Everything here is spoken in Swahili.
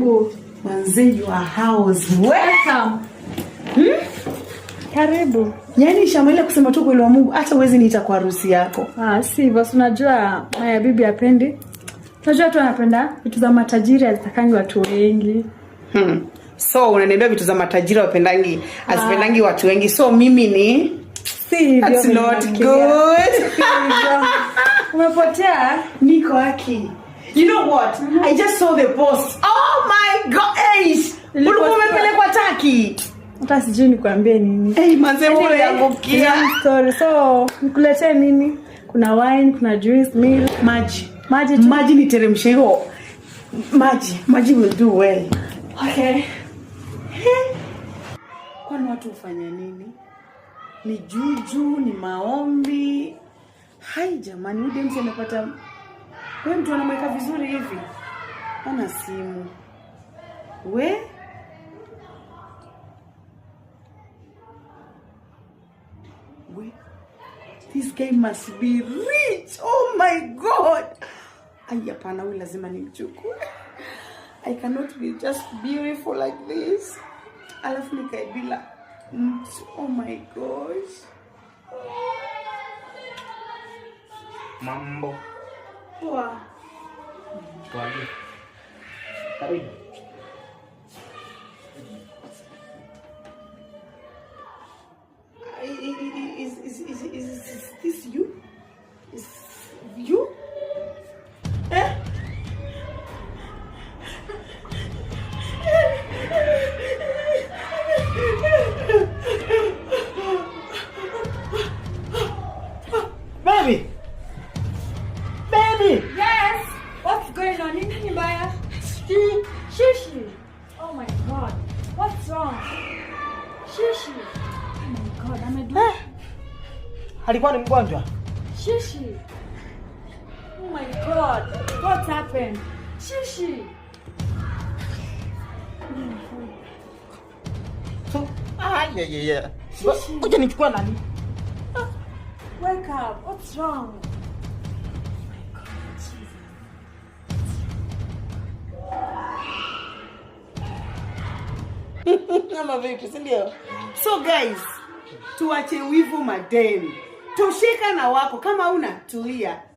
Karibu. Manze, your house. Welcome. Karibu. Yaani Shamaila, kusema tu kweli wa Mungu, hata huwezi niita kwa harusi yako. Ah, si basi, unajua haya bibi hapendi. Unajua tu anapenda vitu za matajiri, hazitakangi watu wengi. So unaniambia vitu za matajiri wapendangi, azipendangi watu wengi. So mimi ni Si hivyo. That's Vile not nafikiria. good. Si hivyo. Umepotea. Niko haki. You know what? I just saw the post. Oh my God. Eish. Ulikuwa umepelekwa Turkey. Hata sijui nikuambie nini. Hey, manze, Anyway, mbona yangukia? long story. So, nikuletee nini? Kuna wine, kuna juice, milk. Maji. Maji tu. Maji niteremshe hiyo. Maji. Maji will do well. Okay. Kwani watu hufanya nini? Ni juju, ni maombi. Hai jamani, huyu demsi amepata. We, mtu anamweka vizuri hivi. Ana simu. We? We? This guy must be rich. Oh my God. Ai, hapana, huyu lazima nimchukue. I cannot be just beautiful like this. Alafu nikae bila mtu. Oh my gosh. Mambo. Poa. Tuambie. Karibu. Is this you? Is you? Eh? Baby! Baby! Yes. What's going on? Nini ni mbaya? Shishi. Oh my God. What's wrong? Shishi. Oh my God, amedu. Alikuwa ni mgonjwa. Shishi. Oh my God. What happened? Shishi. So, ah, yeah. Kuja nichukua nani? Wake up. What's wrong? Oh my God, Jesus. Ama vipi, si ndio? So guys, tuache wivu madeni. Tosheka na wako kama una tulia.